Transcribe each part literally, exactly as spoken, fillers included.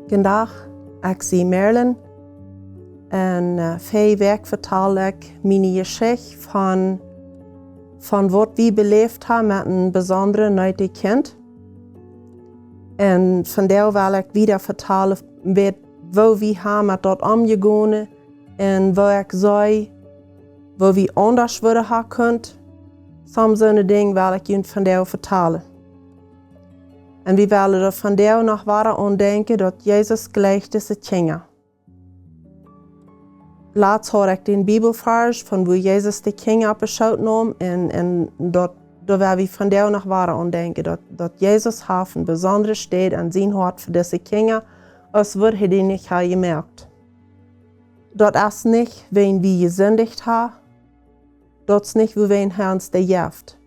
Goondach, ekj sie Marilyn. Un, eh, väaje Wäakj vetald ekj miene Jeschicht von, von waut wie beläft haben met een besondret neetet Kjint. Un vondoag well ekj wieda vetalen, woo wie haben met daut omjegonen un woo ekj see, woo wie aundasch wudden haben kunnen. Soone Dinja well ekj junt vondoag vetalen. Un wie wellen doa vondoag noch wada aun denkjen, daut Jesus jleicht dise Kjinja. Latst haud ekj dän Bibelvarsch von woo Jesus de Kjinja opp de Schoot neem un, un daut, doa well wie vondoag noch wada aun denkjen, daut, daut Jesus haft eene besondre Städ aun sien Hoat fa dise Kjinja, aus wudd hee dee nich haben jemoakt. Daut es nich, wiels wie jesindicht haben, daut es nich, wiels hee ons dee jeft.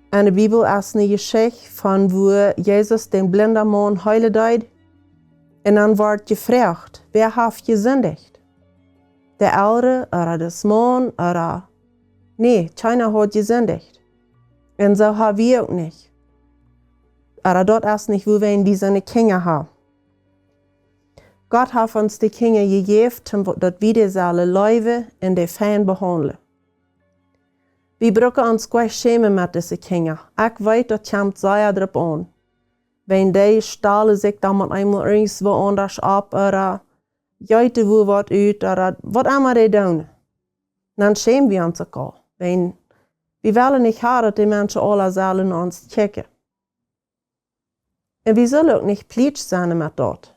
En de Bibel es eene Jeschicht von woo Jesus dän blinden Maun heelen deed, un dan wort jefroacht: Wäa haft jesindicht? De Elren, ooda de Maun, ooda? Nä, kjeena haud jesindicht. Un soo haben wie uk nich. Ooda daut es nich, wiels wie soone Kjinja haben. Gott haft ons de Kjinja jejäft, om daut wie dee sellen leewen un dee fein behaundlen. Wie brucken ons nich schämen met dise Kjinja. Ekj weet, daut kjemt sea doaropp aun. Wan dee stalen sikj dan met eemol irjentwua aundasch opp, ooda jeeten woo waut ut, ooda waut emma dee doonen. Dan schäm wie ons uk aul. Wan, wie wellen nich haben, daut de Menschen aula sellen no ons kjikjen. Un wie sellen uk nich plietsch sennen met daut.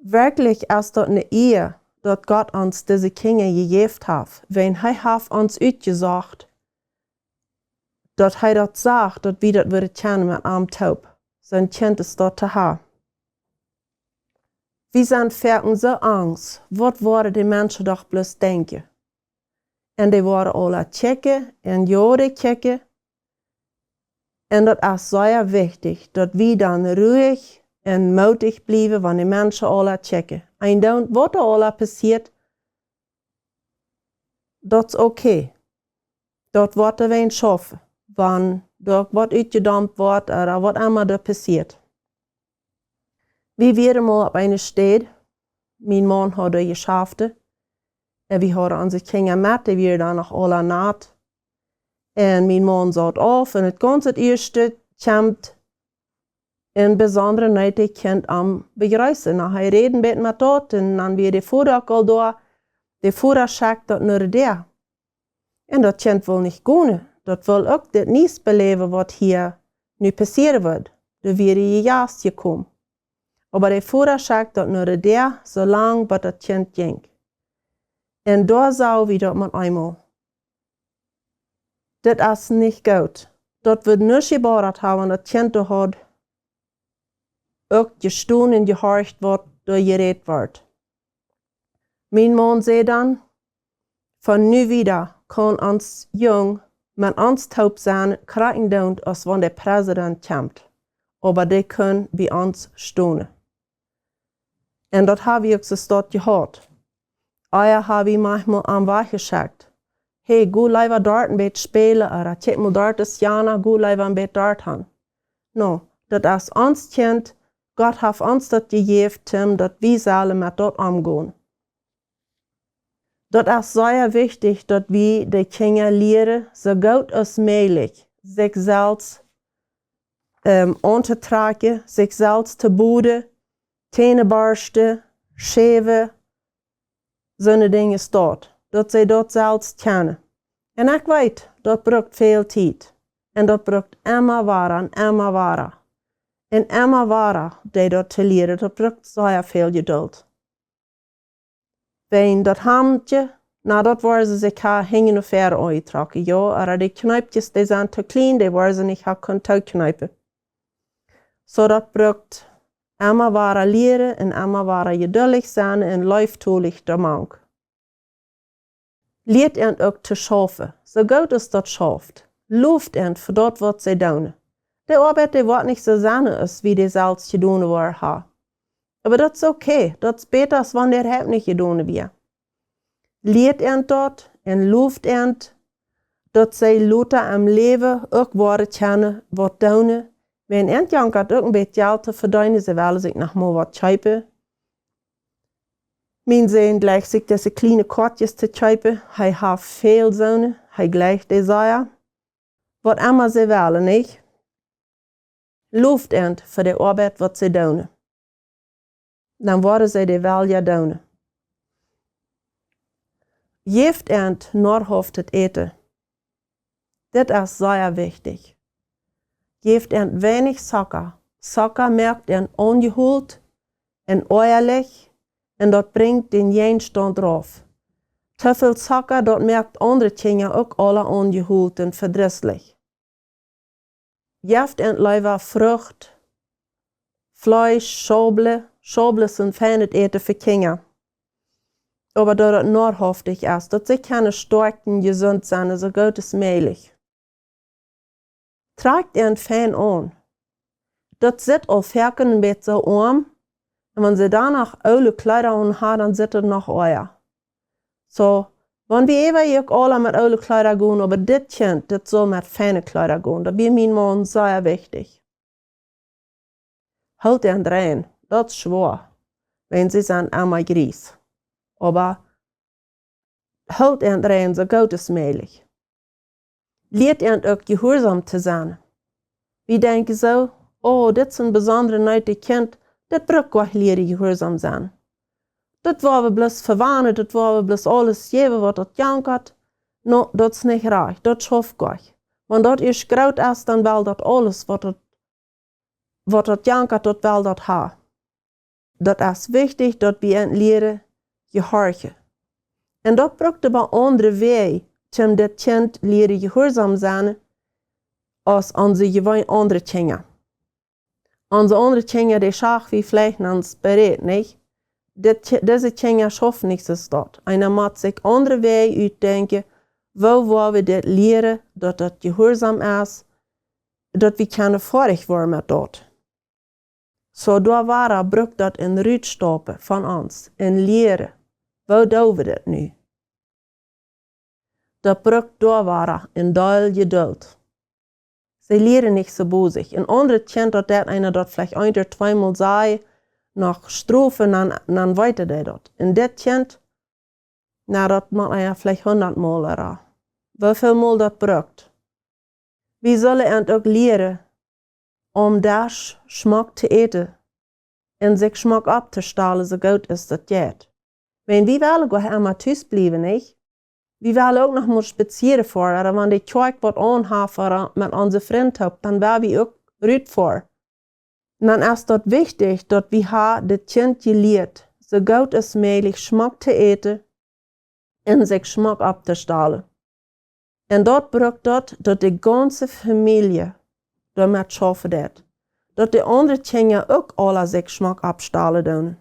Werkjlich es daut eene Ea, daut Gott ons dise Kjinja jejäft haft, wiels hee haft ons utjesocht, daut hee daut sach, daut wie daut wudden kjennen met am toop. Soon Kjint es daut to haben. Wie sent foaken soo angst, waut woaren de Menschen doch bloos denkjen? Un dee woaren aula kjikjen, un jo, dee kjikjen. Un daut es sea wichtich, daut wie dan ruhich un mootich bliewen, wan de Menschen aula kjikjen. Un dan, waut doa aula passieet, daut es okay. Daut woat doawäajen schaufen, wan doa waut utjedomt woat, ooda waut emma doa passieet. Wie wieren mol opp eene Städ, mien Maun haud doa jeschaft, un wie hauden onse Kjinja met, dee wieren dan noch aula nat. Un mien Maun saut auf, un daut gaunze ieeschte kjemt een besondret neetet Kjint am bejreessen. Nu, hee räd een bät met daut, un dan wia de Voda uk aul doa. De Voda schekjt daut no de Däa. Un daut Kjint wull nich gonen. Daut wull uk dit nich beläwen, waut hia nu passieren wudd. Doa wia de Jast jekomen. Oba de Voda schekjt daut no de Däa, soo lang bat daut Kjint jinkj. Un doa sach wie daut met eemol. Dit es nich goot. Daut wudd nuscht jebrocht haben, daut Kjint doa haud uk jestonen un jehorcht, waut doa jerät wort. Mien Maun säd dan: Von nu wieda kaun ons Jung met ons toop sennen, krakjt soo aus wan de Präsident kjemt. Oba dee kaun bie ons stonen. Un daut hab wie uk soo staut jehaut. Ea hab wie maunchmol am wajchjeschekjt. Hey, go leewa doa een bät spälen, ooda kjikj mol, doa es Jana, go leewa een bät doa han. Nu, daut es ons Kjint, Gott haft ons daut jejäft, om daut wie sellen met daut omgonen. Daut es sea wichtich, daut wie de Kjinja lieren, soo goot aus mäajlich, sikj selfst, ähm, auntotrakjen, sikj selfst to boden, Täne borsten, schäwen, soone Dinja staut, daut see daut selfst kjennen. Un ekj weet, daut brukt väl Tiet. Un daut brukt emma wada un emma wada. Un emma wada, dee daut to lieren, daut brukt sea väl Jedult. Wan daut Hamtje, nu, daut woaren see sikj ha hinjen un väaren aunjetrocken, jo, oba de Kjneepkjes, dee sent to kjlien, dee woaren see nich ha kunnen tookjneepen. Soo daut brukt emma wada lieren un emma wada jeduldich sennen un leeftolich doamank. Lieet an uk to schaufen, soo goot aus daut schauft. Loft an fa daut, waut see doonen. De Oabeit, dee woat nich soo sennen aus wie dee selfst jedonen woaren ha. Oba daut es okay, daut es bäta aus wan dee äwahaupt nich jedonen wia. Lieet an daut un loft an, daut see lota em Läwen uk woaren kjennen waut doonen. Wan ent jankat uk een bät Jelt to vedeenen, see wellen sikj noch mol waut kjeepen. Mien Sän jleicht sikj dise kjliene Koatjes to kjeepen. Hee haft väl soone, hee jleicht dee sea. Waut emma see wellen, nich? Loft ent fa de Oabeit waut see doonen. Dan woaren see dee wellja doonen. Jäft ent noahauft Äten. Dit es sea wichtich. Jäft ent weinich Zocka. Zocka moakt ent aunjehoolt un oajalich un daut brinjt dän Jäajenstaunt rauf. Too väl Zocka, daut moakt aundre Kjinja uk aula aunjehoolt un vedrisslich. Jäft ent leewa Frucht, Fleesch, Schaubel. Schaubel es een feinet Äten fa Kjinja. Oba daut et noahauftich es, daut see kjennen stoakj un jesunt sennen, soo goot aus mäajlich. Trakjt ent fein aun. Daut sitt aul foaken een bät soo om. Un wan see dan noch oole Kjleeda aun haben, dan sitt daut noch oaja. Soo, wan wie äwa uk aula met oole Kjleeda gonen, oba dit Kjint, dit saul met feine Kjleeda gonen. Daut wia mien Maun sea wichtich. Hoolt ent rein, daut es schwoa, wan see sent emma jries. Oba hoolt ent rein soo goot aus mäajlich. Lieet ent uk jehuarsom to sennen. Wie denkjen soo: "Oh, dit es een besondret neetet Kjint, dit brukt goa lieren jehuarsom sennen. Dit woa wie bloos vewanen, dit woa wie bloos aules jäwen waut daut jankat." No, daut es nich rajcht, daut schauft goa nich. Wan daut ieescht groot es, dan well daut aules waut daut, waut daut jankat, daut well daut haben. Daut es wichtich, daut wie ent lieren jehorchen. Un daut brukt oba aundre Wäaj, om dit Kjint lieren jehuarsom sennen, aus onse jeween aundre Kjinja. Onse aundre Kjinja, dee schachten wie veleicht ons beräd, nich? Dit Kji-, dise Kjinja schaufen nich soo daut. Eena mott sikj aundre Wäaj utdenkjen, woo woa wie dit lieren, daut daut jehuarsom es, daut wie kjennen foadich woaren met daut. Soo, doa wada brukt daut een Rutstaupen von ons, een Lieren. Woo doo wie dit nu? Daut brukt doa wada een Deel Jedult. See lieren nich soo bosich. Een aundret Kjint, daut deit eena daut veleicht een ooda tweemol sajen, noch strofen, dan, dan weeten dee daut. Un dit Kjint, na, daut mott eena veleicht hundat Mol ooda woo väl Mol daut brukt. Wie sellen ent uk lieren, om Desch schmock to äten un sikj schmock opptostalen, soo goot aus daut jeit. Wan wie wellen goa emma tus bliewen, nich? Wie wellen uk noch mol spazieren foaren, ooda wan de Kjoakj waut aunhaft ooda met onse Frind toop, dan well wie uk rutfoaren. Dan es daut wichtich, daut wie haben dit Kjint jelieet, soo goot aus mäajlich schmock to äten un sikj schmock opptostalen. Un daut brukt daut, daut de gaunze Famielje doamet schaufen deit. Daut de aundre Kjinja uk aula sikj schmock oppstalen doonen.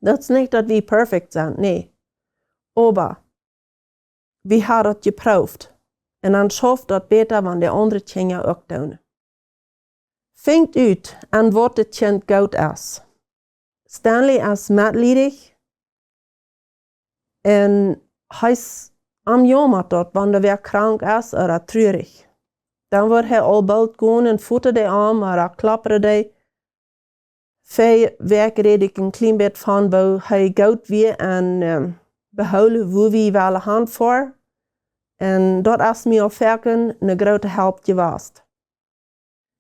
Daut es nich, daut wie perfekt sent, nä. Oba wie haben daut jeprooft. Un dan schauft daut bäta, wan de aundre Kjinja uk doonen. Finjt ut, aun waut daut Kjint goot es. Stanley es metliedich. Un hee es, am jaumat daut, wan doa wäa krank es ooda trurich. Dan woat hee aul boolt gonen un foten dee aun, ooda klappren dee. Väl Wäakj räd ekj een kjlien bät von woo hee goot wia un, ähm, behoolen, woo wie wellen han foaren. Un daut es mie aul foaken eene groote Help jewast.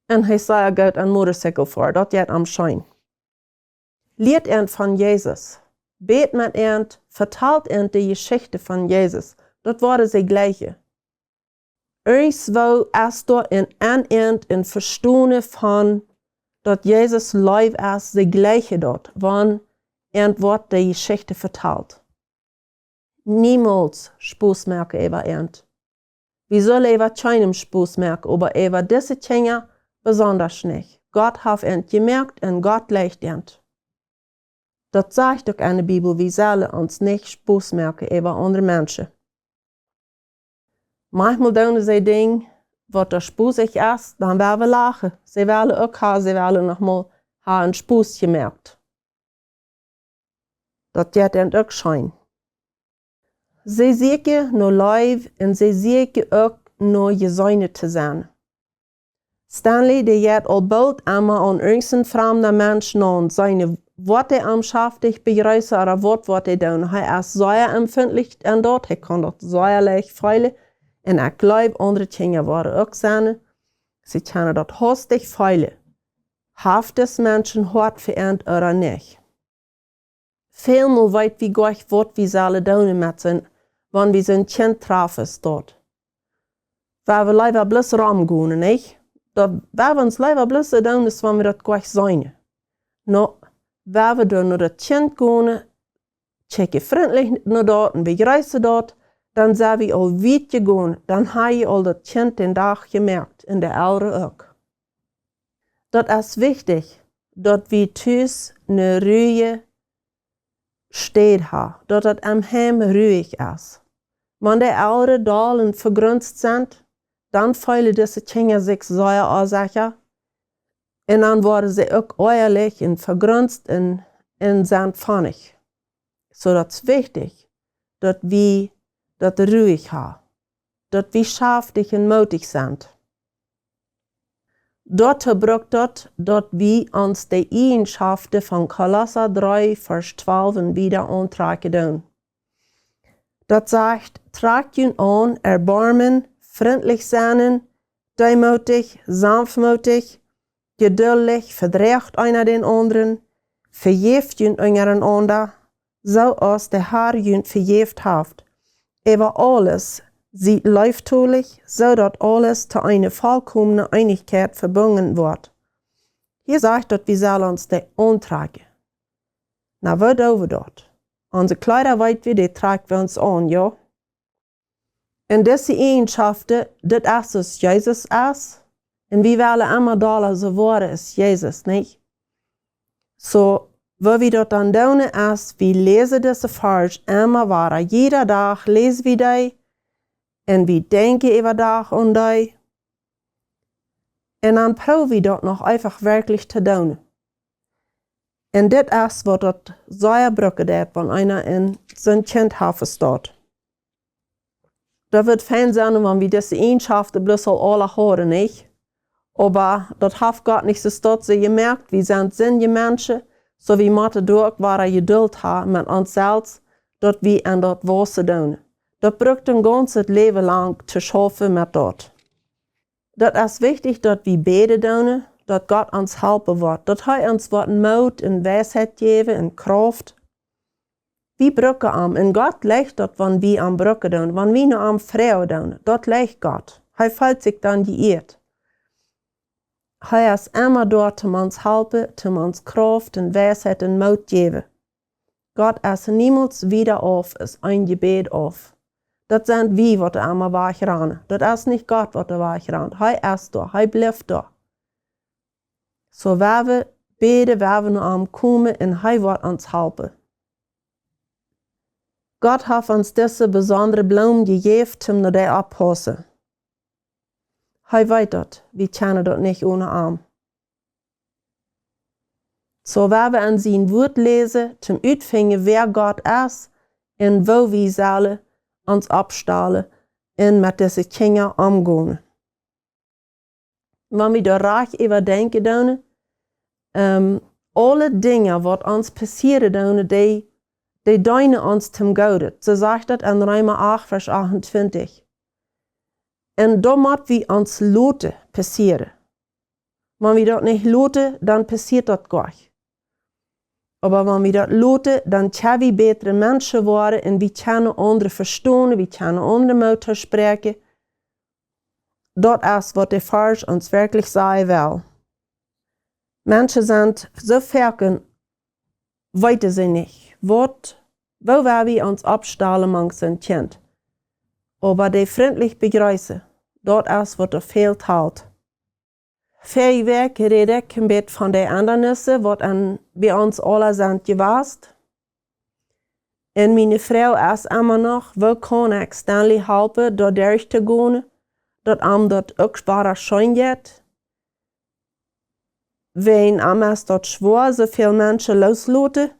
Un hee es sea goot aun Motorcycle foaren, daut jeit am scheen. Lieet ent von Jesus. Bät met ent, vetalt ent de Jeschicht von Jesus. Daut woaren see jleichen. Irjentwoo es doa een, aun ent een Vestonen von daut Jesus leew es, see jleichen daut, wan ent woat de Jeschicht vetalt. Niemols Spos moaken äwa ent. Wie sellen äwa kjeenem Spos moaken, oba äwa dise Kjinja besonda nich. Gott haft ent jemoakt un Gott leeft ent. Daut sajcht uk enne Bibel, wie sellen ons nich Spos moaken äwa aundre Menschen. Maunchmol doonen see Dinja, waut doa sposich es, dan wellen wie lachen. See wellen uk haben, see wellen noch mol haben Spos jemoakt. Daut jeit ent uk scheen. See sieekjen no Leew un see sieekjen uk no jeseenen to sennen. Stanley, dee jeit aul boolt emma aun irjent een framda Mensch no un seenen, waut dee am schaftich bejreessen ooda waut, waut dee doonen. Hee es sea empfindlich aun daut, hee kaun daut sea leicht feelen. Un ekj jleew, aundre Kjinja woaren uk sennen. See kjennen daut hastich feelen. Haft dis Mensch een Hoat fa an ooda nich? Välmol weet wie goanich, waut wie sellen doonen met sien, wan wie sien Kjint trafen, es daut, wan wie leewa bloos romgonen, nich? Daut, wan wie ons leewa bloos soo doonen, es wan wie daut goanich seenen. No, wan wie dan no daut Kjint gonen, kjikjen frintlich no daut un bejreessen daut, dan sent wie aul wiet jegonen, dan ha wie aul daut Kjint dän Dach jemoakt un de Elren uk. Daut es wichtich, daut wie tus ne ruhje Städ haben, daut daut em Heim ruhich es. Wan de Elren doll un vegrunzt sent, dan feelen dise Kjinja sikj sea onsecha. Un dan woaren see uk oajalich un vegrunzt un, un sent fonnich. Soo daut es wichtich, daut wie daut ruhich haben, daut wie schaftich un mootich sent. Doatoo brukt daut, daut wie ons de Eajenschoften von Kolossa dree, Varsch twalf un wieda auntrakjen doonen. Daut sajcht: Trakjt junt aun Erboarmen, frintlich sennen, deemootich, sanftmootich, jeduldich, vedroacht eena dän aundren, vejäft junt unjarenaunda, soo aus de Herr junt vejäft haft. Äwa aules siet leeftolich, soo daut aules to eene vollkomne Eenichkjeit vebungen woat. Hia sajcht daut, wie sellen ons dee auntrakjen. Na, woo doo wie daut? Onse Kjleeda, weet wie, dee trakj wie ons aun, jo? Un dise Eajenschoften, daut es soo aus Jesus es. Un wie wellen emma dolla soo woaren aus Jesus, nich? Soo, woo wie daut dan doonen es, wie läsen dise Varsch emma wada. Jieda Dach läsen wie dee. Un wie denkjen äwa Dach aun dee. Un dan proowen wie daut noch eefach werkjlich to doonen. Un dit es waut daut sea brucken deit, wan eena en sien Kjint haft, es daut. Daut woat fein sennen, wan wie dise Eajenschoften bloos aul aula haben, nich? Oba daut haft Gott nich soo stoakj jemoakt. Wie sent sindje Menschen, soo wie motten doa uk wada Jeduld haben met ons selfst, daut wie aun daut waussen doonen. Daut brukt een gaunzet Läwen lang to schaufen met daut. Daut es wichtich, daut wie bäden doonen, daut Gott ons halpen woat, daut hee ons woat Moot un Weisheit jäwen un Krauft. Wie brucken am, un Gott jleicht daut, wan wie am brucken doonen, wan wie no am froagen doonen, daut jleicht Gott. Hee feelt sikj dan jeieet. Hee es emma doa, om ons halpen, om ons Krauft un Weisheit un Moot jäwen. Gott es niemols wieda auf aus een Jebäd auf. Daut sent wie, waut emma wajchrannen. Daut es nich Gott, waut wajchrant. Hee es doa, hee blift doa. Soo, wan wie bäden, wan wie no am komen, un hee woat ons halpen. Gott haft ons dise besondre Bloom jejäft, om no dee oppaussen. Hee weet daut, wie kjennen daut nich onen am. Soo, wan wie en sien Wuat läsen, om utfinjen, wäa Gott es un woo wie sellen ons oppstalen un met dise Kjinja omgonen. Wan wie doa rajcht äwadenkjen doonen, ähm, aule Dinja, waut ons passieren doonen, dee, dee deenen ons tom Gooden. Soo sajcht daut en Reema acht, Varsch achtuntwintich. Un daut mott wie ons loten passieren. Wan wie daut nich loten, dan passieet daut goanich. Oba wan wie daut loten, dan kjenn wie bätre Menschen woaren un wie kjennen aundre vestonen, wie kjennen aundre Moot toospräakjen. Daut es, waut de Varsch ons werkjlich sajen well. Menschen sent soo foaken, weeten see nich, waut, woo wie ons oppstalen mank sien Kjint. Oba dee frintlich bejreessen, daut es, waut doa väl talt. Väaje Wäakj räd ekj een bät von de Endanissen, waut en, bie ons aula sent jewast. Un miene Froag es emma noch, woo kaun ekj Stanley halpen, doa derch to gonen, daut am daut uk wada scheen jeit? Wan am es daut schwoa, soo väl Menschen loosloten.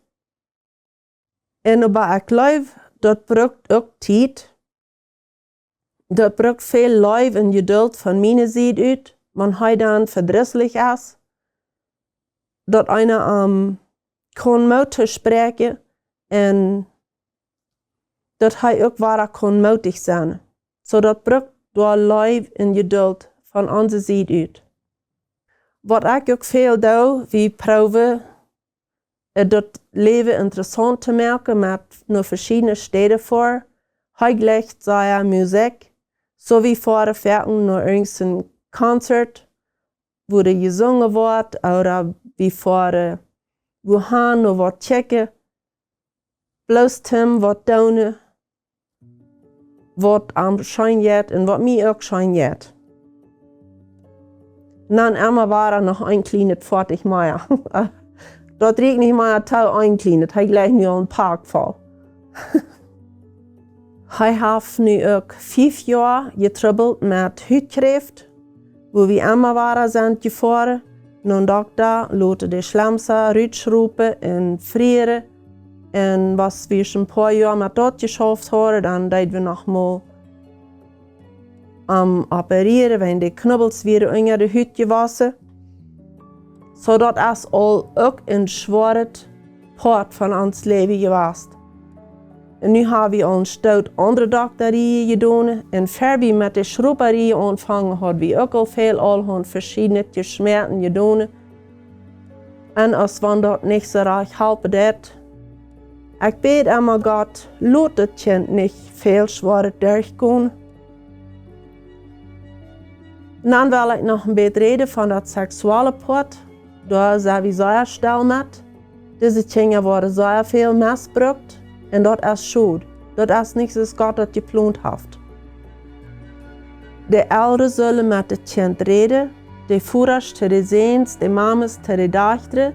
Un oba ekj jleew, Daut brukt uk Tiet. Daut brukt väl Leew un Jedult von miene Sied ut, wan hee dan vedrisslich es, daut eena am kaun Moot toospräakjen un daut hee uk wada kaun mootich sennen. Soo daut brukt doa Leew un Jedult von onse Sied ut. Waut ekj uk väl doo, wie proowen daut Läwen interessaunt to moaken met no veschiedne Städen foaren. Hee jlikjt sea Musikj, soo wie foaren foaken no irjent een Concert, wua doa jesungen woat, ooda wie foaren wuahan no waut kjikjen, bloos toom waut doonen, waut am scheen jeit un waut mie uk scheen jeit. Dan emma wada noch een kjlienet Foatich mea. Daut rieekjt nich mea too, een kjlienet, hee jlikjt nu aul een Pak voll. Hee haft nu uk fief Joa jetrubbelt met Hutkjräft, wua wie emma wada sent jefoaren no een Dokta, loten de Schlemsa rutschrupen un frieren. Un aus wie een poa Joa met daut jeschauft hauden, dan deeden wie noch mol am operieren, wiels de Knubbels wieren unja de Hut jewossen. Soo daut es aul uk een schwoaret Poat von ons Läwen jewast. Un nu ha wie aul een Stoot aundre Doktarien jedonen, un ver wie met de Schruparien aunfungen, haud wie uk aul väl aul veschiednet jeschmäten jedonen. Un aus wan daut nich soo rajcht halpen deit, ekj bäd emma: Gott, lot daut Kjint nich väl Schwoaret derchgonen. Dan well ekj noch een bät räden von daut seksuelle Poat. Doa sent wie sea stell met. Dise Kjinja woaren sea väl missbrukt, un daut es schod. Daut es nich soo aus Gott daut jeplont haft. De Elren sullen met daut Kjint räden, de Vodasch to de Säns, de Mames to de Dajchta,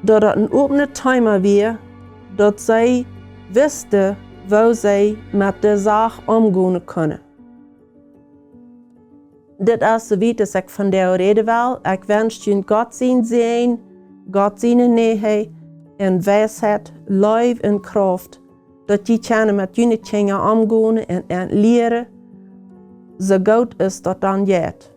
daut daut een opnet Thema wia, daut see wisten, woo see met de Sach omgonen kunnen. Dit es soo wiet aus ekj vondoag räden well. Ekj wensch junt Gott sien Säajen, Gott siene Nähe un Weisheit, Leew un Krauft, daut jie kjennen met june Kjinja omgonen un an lieren, soo goot aus daut dan jeit.